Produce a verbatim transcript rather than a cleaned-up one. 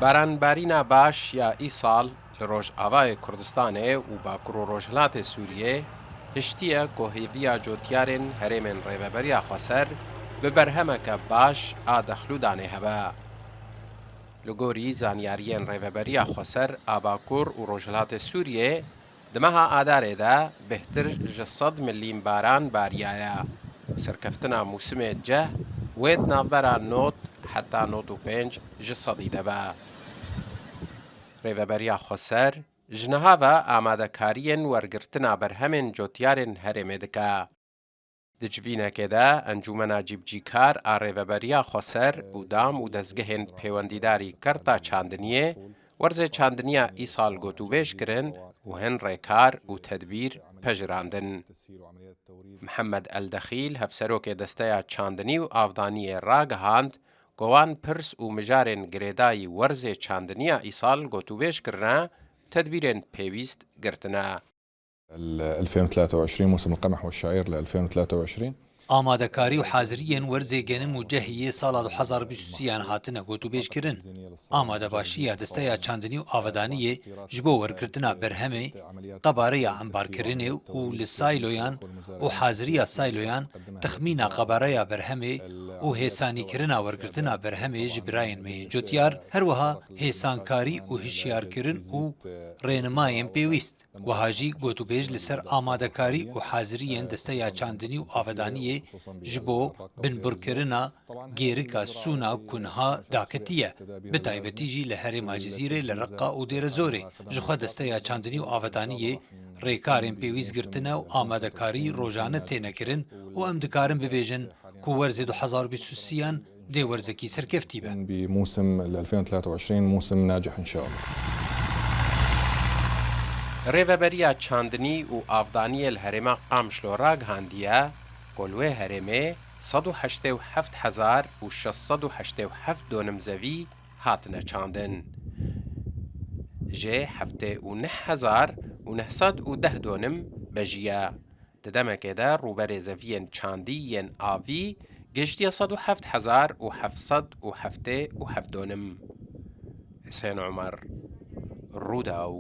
Baranbarîna baş ya îsal li Rojavayê Kurdistanê û Bakur û Rojhilatê Sûriyê hiştiye ku hêviya cotyarên herêmên Rêveberiya Xweser bi berhemeke baş a dexlûdanê hebe. Li gorî zanyariyên Rêveberiya Xweser a Bakur û Rojhilatê Sûriyê, di meha Adarê de bêhtir ji sed milîm baran bariyaye. Serkeftina mûsimê ceh wê di navbera nod heta nod û pênc ji sedî de be. Rêveberiya Xweser ji niha ve amadekariyên wergirtina berhemên cotyarên herêmê dike. Di civînekê de Encûmena Cîbicîkar a Rêveberiya Xweser û dam û dezgehên pêwendîdarî Kerta Çandiniyê werzê çandiniya îsal gotûbêj kirin û hin rêkar û tedbîr pejirandin. Mihemed Eldexîl, hevserokê Desteya Çandinî û Avdaniyê ragihand ku wan pirs û mijarên girêdayî werzê çandiniya îsal gotûbêj kirine, tedbîrên pêwîst girtine. ال ألفين وثلاثة وعشرين، موسم القمح والشعير ل ألفين وثلاثة وعشرين. Amadekarî û haziriyên werzê genim û cehî yê sala du hezar bîst û sê yan hatine gotûbêjkirin. Amadebaşiya Desteya Çandinî û Avedaniyê ji bo wergirtina berhemê qebareya embarkirinê û li sayloyan û haziriya sayloyan, texmîna qebareya berhemê û hêsanîkirina wergirtina berhemê ji birayên me yên cotyar, her wiha hêsankarî û hişyarkirin û rênimayên pêwîst. Wiha jî gotûbêj li ser amadekarî û haziriyên Desteya Çandinî û Avedaniyê ji bo binbirkirina gêrika sûna ku niha daketiye, bi taybetî jî li herêma Cizîrê, li Reqa û Dêrezorê. Jixwe Desteya Çandinî û Avedaniyê rêkarên pêwîst girtine û amadekarî rojane têne kirin û em dikarin bibêjin ku werzê du hezar bîst û sê yan dê werzekî serkeftî be. بموسم ال ألفين وثلاثة وعشرين موسم ناجح إن شاء الله. Rêveberiya Çandinî û Avdaniyê li herêma Qamişlo ragihandiye ku li wê herêmê sed û heştê û heft hezar û şeş sed û heştê û heft donim zevî hatine çandin. Jê heftê û neh hezar û neh sed û deh donim bejiye. Di demekê de rûberê zeviyên çandî yên avî gihiştiye sed û heft hezar û heft sed û heftê û heft donim. Husên Omer, Rûdaw.